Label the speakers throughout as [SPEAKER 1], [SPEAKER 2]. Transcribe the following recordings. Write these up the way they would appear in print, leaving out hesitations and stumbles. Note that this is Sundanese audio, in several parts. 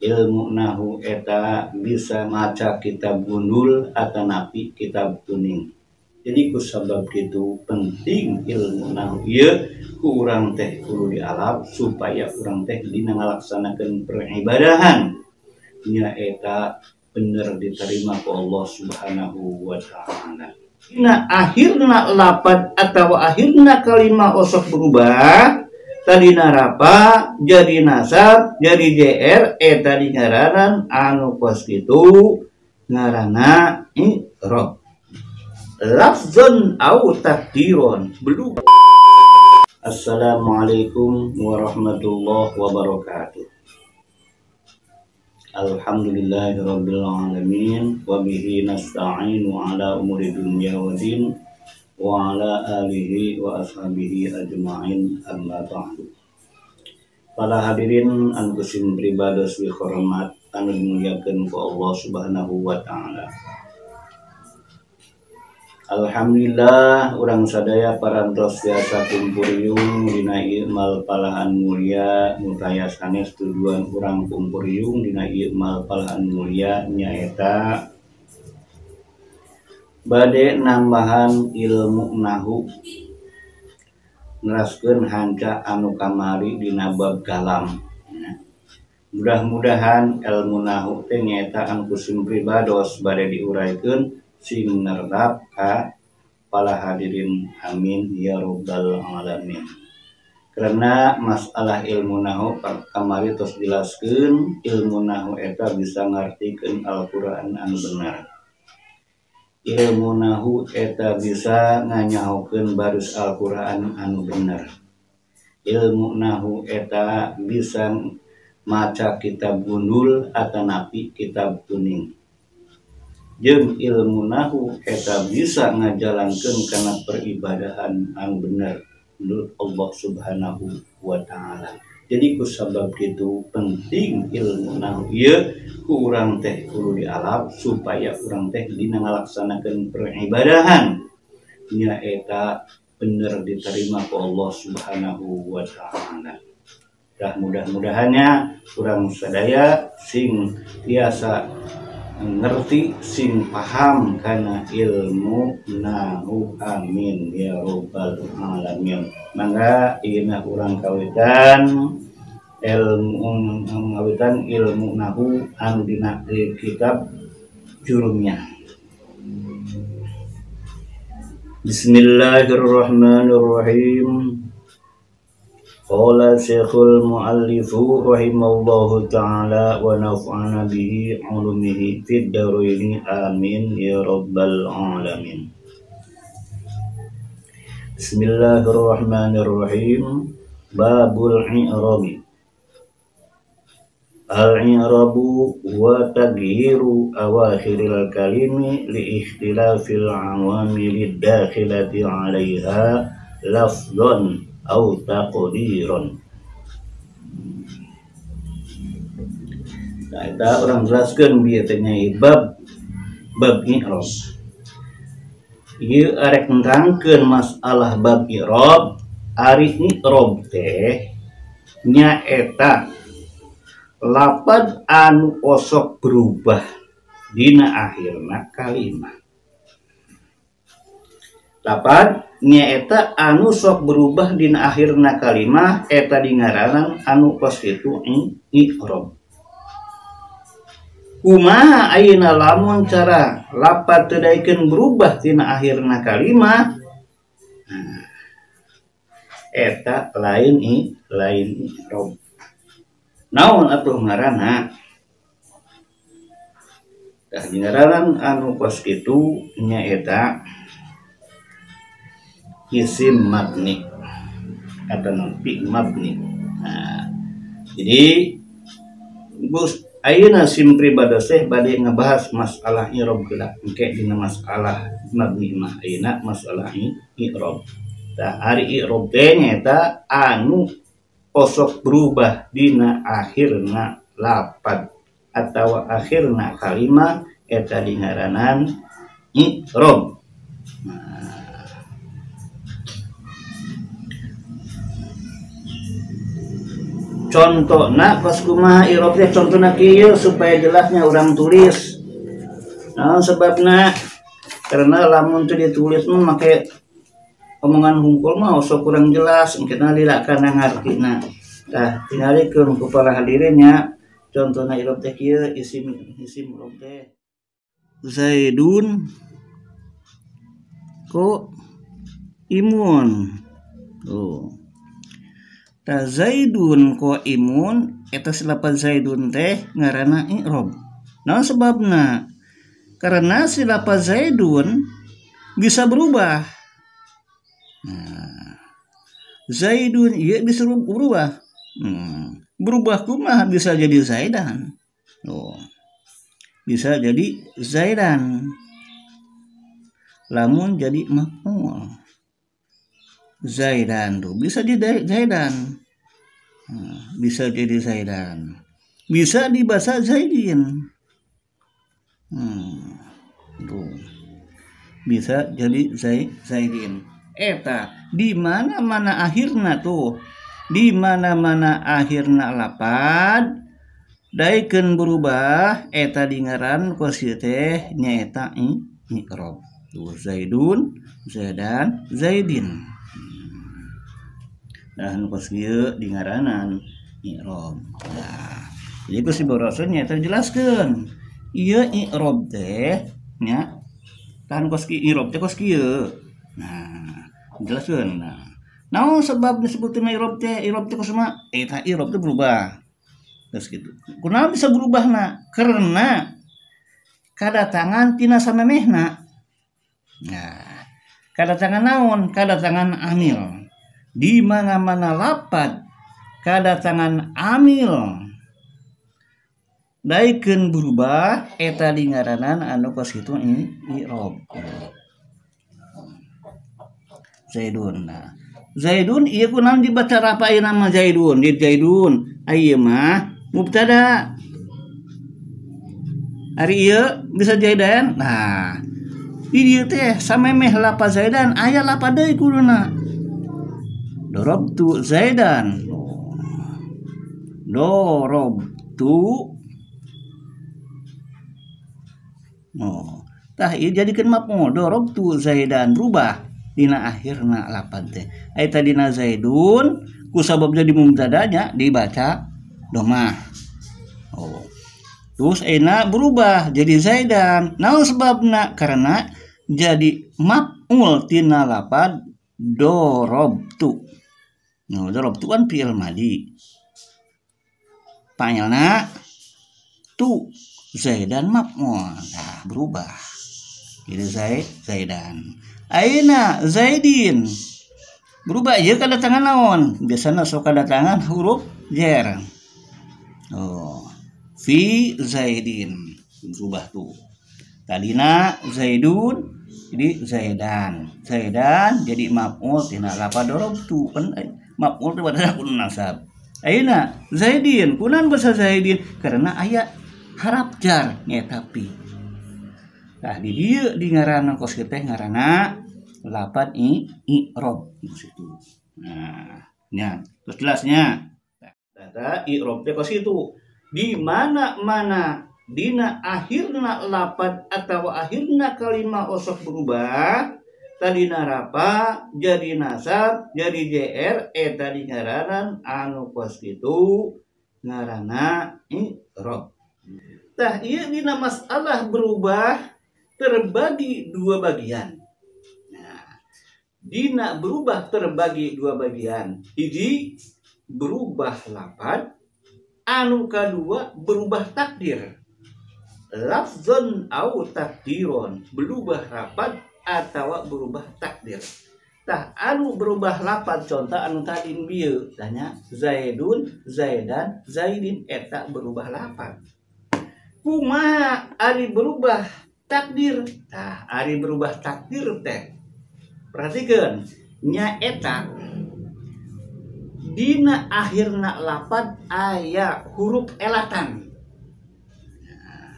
[SPEAKER 1] Ilmu nahu eta bisa maca kitab gundul atanapi kitab kuning. Jadi ku sabab kitu penting ilmu nahu ieu ku urang teh kudu dialap supaya urang teh dina ngalaksanakeun peribadahan nyaeta bener diterima ku Allah Subhanahu wa taala. Dina akhirna lapad atawa akhirna kalimah osok berubah tadina rapa jadi nasab jadi jr eta di ngaranan anu kos kitu ngaranna i'rab lafzun au takdiron belum. Assalamualaikum warahmatullahi wabarakatuh. Alhamdulillahirabbil alamin wa bihi nasta'inu ala umuri dunya waddin wa ala alihi wa ashabihi ajma'in amma ba'du. Para hadirin anu kusim pribados hormat anu dimuliakeun ku Allah Subhanahu wa taala. Alhamdulillah urang sadaya parantos biasa kumpuriung dina ieu mal palahan mulia nu taya sanes tujuan urang kumpuriung dina ieu mal palahan mulia nyaeta bade nambahan ilmu nahu neraskeun hanca anu kamari dina bab kalam. Mudah-mudahan ilmu nahu teh nyaeta anu kusim pribados bade diuraikeun sing nerap ka para hadirin amin ya rabbal alamin. Karena masalah ilmu nahu kamari tos jelaskeun ilmu nahu eta bisa ngartikeun Al-Qur'an anu bener. Ilmu nahu eta bisa nganyahokeun barus Al-Qur'an anu bener. Ilmu nahu eta bisa maca kitab gundul atanapi kitab kuning. Jeung ilmu nahu eta bisa ngajalankeun kana peribadahan anu bener menurut Allah Subhanahu wa taala. Jadi ku sabab kitu penting ilmu nahu ieu ku urang teh kudu dialap supaya urang teh dina ngalaksanakeun peribadahan nyaeta bener diterima ku Allah Subhanahu wa taala. Dah mudah-mudahannya urang sadaya sing tiasa ngerti sing paham kana ilmu nahu amin ya rabbal alamin. Mangga ieuna urang kawitan ilmu ngawitan ilmu nahu anu dina kitab Jurumiyah. Bismillahirrahmanirrahim. Qala syekhul muallifu rahimallahu ta'ala wa nafa'ana bihi ulumihi fid dharaini amin ya rabbal alamin. Bismillahirrahmanirrahim. Babul i'rabi. Al-i'rabu wa taghyiru awakhiril kalimi li ikhtilafil awamilid dakhilati 'alaiha lafdhan au taqdiron. Nah, eta orang jelaskeun bieu teh nya bab i'rab. Ieu arek nerangkeun masalah bab i'rab, ari i'rab teh nyaeta lapad anu osok berubah dina akhirna kalimah. Lapad nyaeta anu sok berubah dina akhirna kalimah eta dingaranan anu kos kitu i'rab. Kumaha ayeuna lamun cara lapad teu daekeun berubah dina akhirna kalimah? Nah, eta lain lain i'rab. Naon atuh ngaranna? Tah dingaranan anu kos kitu nyaeta isim mabni atau fi mabni. Nah, jadi bus ayeuna sim pribados teh bade ngebahas masalah i'rab heula engke dina masalah mabni mah ayeuna masalah i'rab. Tah ari i'rab teh nyaeta anu osok berubah dina akhirna lapad atawa akhirna kalimah eta dingaranan i'rab. Nah, Contohna kos kumaha i'rob teh, contohna kieu supaya jelasnya urang tulis. Nah, sebabna karena lamun teu ditulis mah make omongan hungkul mah osok kurang jelas, engkena lila kana ngartina. Tah, tingalikeun ku para hadirinnya, contohna i'rob teh kieu, isim isim i'rob teh. Zaidun ko imun. Tuh. Ta Zaidun ko imun eta silapan Zaidun teh ngaranna i'rob. Naon sebabna? Karena silapan Zaidun bisa berubah. Nah, Zaidun ieu bisa berubah. Berubah kumaha bisa jadi Zaidan. Tuh. Bisa jadi Zaidan. Lamun jadi maf'ul. Zaidan tuh bisa jadi Zaidan. Bisa jadi Zaidan. Bisa dibaca Zaidin. Tuh. Bisa jadi Zaidin. Eta di mana-mana akhirna tuh. Di mana-mana akhirna lapad daikeun berubah eta dingaran kos ieu teh nyaeta i'rob. Tuh Zaidun, Zaidan, Zaidin. Nah, nu kos ieu dingaranan i'rob. Nah, jadi ku si borosun nyaeta jelaskeun. Ieu i'rob teh nya kan kos ki i'rob teh kos kieu. Nah, jelaskeun. Nah, naon sebab disebutna i'rob teh? I'rob teh kos mah eta i'rob teh berubah. Terus gitu. Kunaon bisa berubahna? Karena kadatangan tina samemehna. Nah, kadatangan naon? Kadatangan amil. Di mana-mana lapad kadatangan amil daikeun berubah eta dingaranan anu kos kitu i'rob. Zaidun. Nah, Zaidun ieu kunaon dibaca rafa ieu nama Zaidun? Di Zaidun ieu mah mubtada. Ari ieu bisa Zaidan. Nah, di dieu teh samemeh lapad Zaidan aya lapad deui kuduna. Dorobtu Zaidan. Dorobtu. Oh, tah ieu jadikeun maf'ul. Dorobtu Zaidan berubah dina akhirna lapad teh. Ai tadina Zaidun ku sabab jadi mubtadanya dibaca domah. Oh. Terus ayeuna berubah jadi Zaidan. Naon sebabna? Karena jadi maf'ul tina lapad dorobtu. Nah, dorobtu kan fi'il madi. Fa'ilna tu Zaidan maf'ul. Nah, berubah jadi Zaidan. Ayeuna Zaidin berubah ieu kadatangan naon? Biasana sok kadatangan huruf jar. Oh, fi Zaidin berubah tuh. Tadina Zaidun jadi Zaidan. Zaidan jadi maf'ul tina lapad dorobtu kan maf'ul teh pada kudu nasab. Ayeuna Zaidin kunaon basa Zaidin? Karena aya harap jar nyaeta fi. Nah, di dieu di ngaranna kos kieu teh ngaranna lapad i'rob situ. Nah, nya terus jelasnya. Data i'rob teh kos kitu. Di mana-mana dina akhirna lapad atau akhirna kalimat osok berubah, tadina rafa jadi nasab jadi jr eta di ngaranan anu kos kitu ngaranna i'rob. Tah ieu dina masalah berubah terbagi dua bagian. Nah, dina berubah terbagi dua bagian. Hiji berubah lapad, anu kadua berubah takdir. Lafzon au takdiron, berubah rapad atau berubah takdir. Tah anu berubah lapad contoh anu tadi bieu tanya Zaidun, Zaidan, Zaidin eta berubah lapad. Kumaha ari berubah takdir? Tah ari berubah takdir teh perhatikan nyaeta dina akhirna lapad aya huruf elatan. Nah,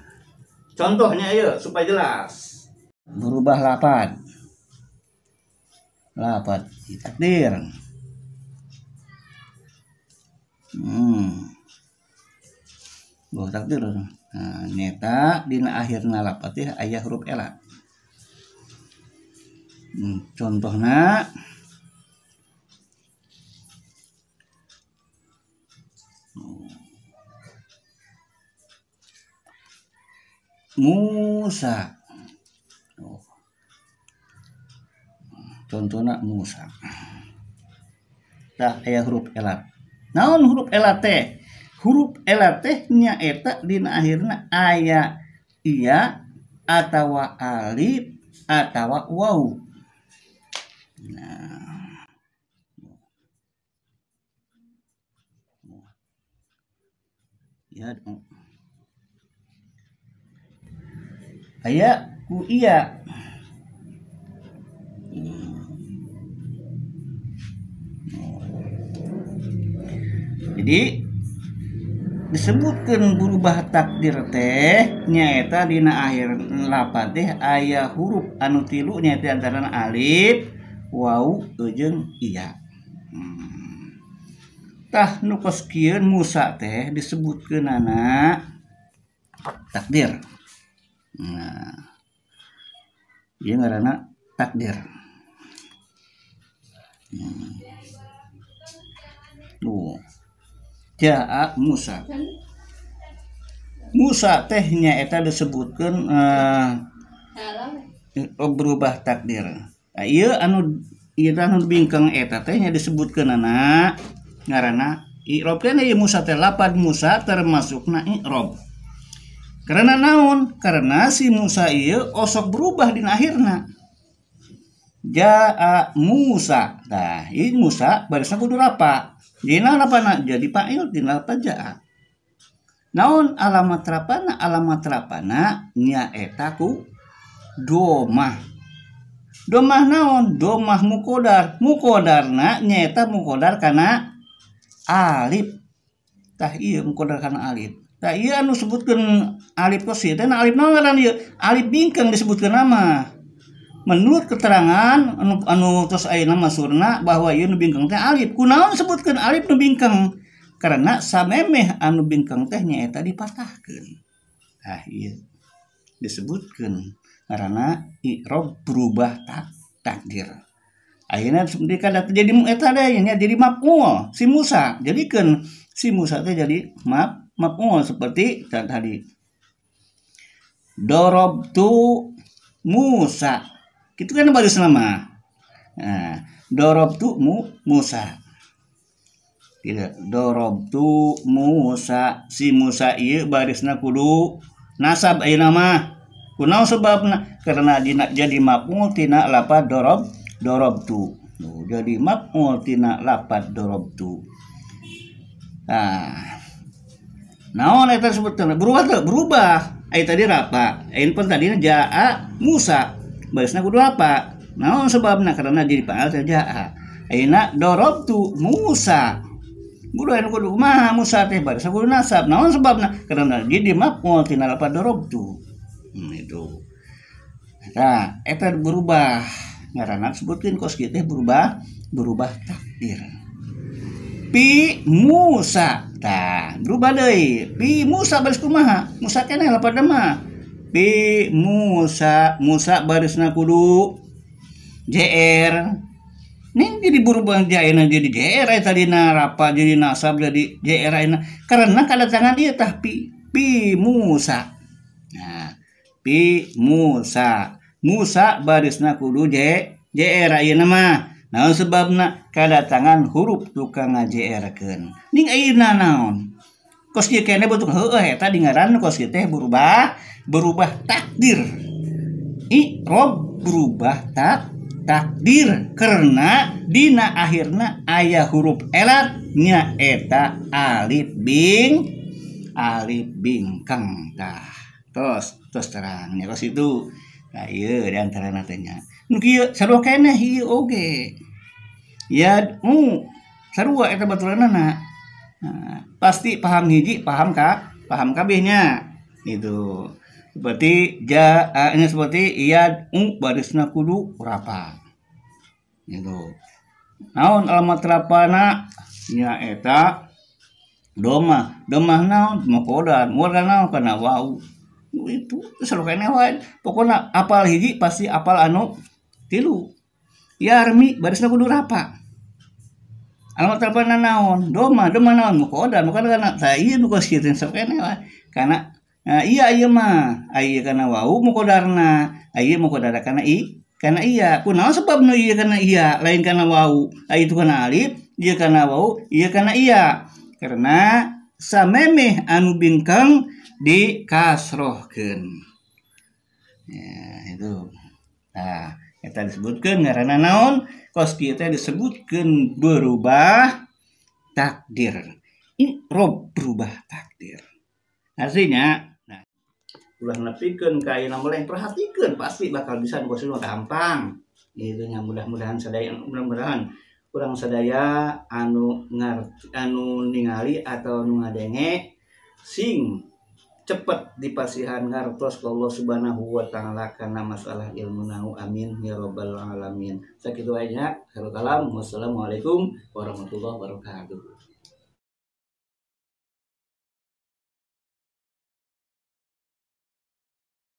[SPEAKER 1] contohnya ayo supaya jelas. Berubah lapad. Lapad takdir. Berubah takdir. Nah, nyata dina akhirna lapat teh aya huruf elat. Contohna Musa. Contohna Musa. Tah aya huruf elat. Naon huruf elat teh? Huruf elat teh nyaeta dina akhirna aya iya atawa alif atawa waw. Nah. Ya. Aya ku iya. Jadi disebutkan berubah takdir teh nyaeta dina akhir lapat teh aya huruf anu tilu nyaeta antarana alif, waw jeung iya. Tah nu kos kieu Musa teh disebutkeunana takdir. Nah, ieu ngaranna takdir. Tuh. Jaa Musa. Musa teh nyaeta disebutkeun berubah takdir. Nah, ieu anu ieu anu bingkeng eta teh nya disebutkeunana ngaranna i'rob. Kana ieu Musa teh lapad Musa termasukna i'rob. Karena naon? Karena si Musa ieu osok berubah dina akhirna. Jaa Musa. Tah, ieu Musa barisna kudu rapa. Dina rapana jadi fa'il dina lapad jaa. Naon alamat rapana? Alamat rapana nyaeta ku domah. Domah naon? Domah mukodar. Mukodarna nyaeta mukodar kana alif. Tah ieu mukodar kana alif. Tah ieu anu sebutkeun alif kos ieu teh alif naon ngaran ieu? Alif bingkeng disebutkeun nama. Menurut keterangan anu tos ayeuna masurna bahwa ieu nu bingkeng teh alif. Kunaon disebutkeun alif nu bingkeng? Karena samemeh anu bingkeng teh nyaeta dipatahkeun. Tah ieu disebutkeun karena i'rob berubah takdir. Ayeuna kada jadi eta deui nya jadi maf'ul si Musa. Jadikeun si Musa teh jadi maf'ul seperti tadi. Dorobtu Musa. Itu kan baris nama. Nah, dorobtu Musa. Tidak, dorobtu Musa. Si Musa ieu barisna kudu nasab ayeuna mah. Kunaon sebabna? Karena jadi maf'ul tina lapad dorobtu. Jadi maf'ul tina lapad dorobtu. Nah, naon eta sebutkeun? Berubah teu? Berubah. Aya tadi rapa. Ayeuna pun tadina jaa Musa. Barisna kudu apa? Naon sebabna? Karena jadi fa'il teh jaa. Ayeuna dorobtu Musa. Kudu anu kudu kumaha Musa teh barisna kudu nasab. Naon sebabna? Karena jadi maf'ul tina lapad dorobtu. Itu. Nah, eta berubah. Ngaranna sebutkeun kos kieu teh berubah takdir. Pi Musa. Tah, berubah deui. Pi Musa baris kumaha? Musa keneh lapad mah. Pi Musa, Musa barisna kudu JR. Ning jadi berubah jaena jadi JR aya tadina rapa jadi nasab jadi JR ayeuna. Karena kadatangan ieu tah pi Musa. Nah, pi Musa. Musa barisna kudu JR ayeuna mah. Naon sebabna kadatangan huruf tukang ngaJR-keun. Ning ayeuna naon? Kos kieu keneh bentuk heueuh eta di ngaran kos kieu teh berubah takdir. I'rob berubah takdir karena dina akhirna aya huruf elat nyaeta alif bingkeng. Tah, terus terang nya kos itu. Nah, ieu di antarana teh nya. Nu kieu sarua keneh ieu oge. Ya, sarua eta baturanana. Nah, pasti paham hiji, paham paham kabehnya. Itu. Seperti jaa ini seperti iya barisna kudu rapa. Gitu. Naon alamat rapana nyaeta Domah, domah naon? Muqaddar, muqaddar naon? Kana wau. Itu seru keneh wae. Pokona apal hiji pasti apal anu tilu. Yarmi barisna kudu rapa. Alamat telepon naon? Domah, domah naon? Muqaddar, muqaddar kana tah ieu nu kos kieu teh seru keneh wae. Kana nah, iya ieu mah, aya kana wau muqaddarna, aya muqaddar kana i, kana iya. Kunaon sebab nu ieu kana iya, lain kana wau. Aya itu kana alif, ieu kana wau, ieu kana iya. Karena samemeh anu bingkeng dikasrohkeun. Ya, itu. Nah, eta disebutkeun ngaranna naon? Kos kieu teh disebutkeun berubah takdir. I'rob berubah takdir. Artinya, nah, ulah nepikeun ka ayeuna meleng, perhatikeun pasti bakal bisa nu kos gampang. Gitu nya, mudah-mudahan sadaya, mudah-mudahan urang sadaya anu ngarti, anu ningali atau nu ngadenge sing cepet dipasihan ngartos ku Allah Subhanahu wa taala kana masalah ilmu nahwu, amin ya rabbal alamin. Sakitu aja, khairul kalam, wassalamualaikum warahmatullahi wabarakatuh.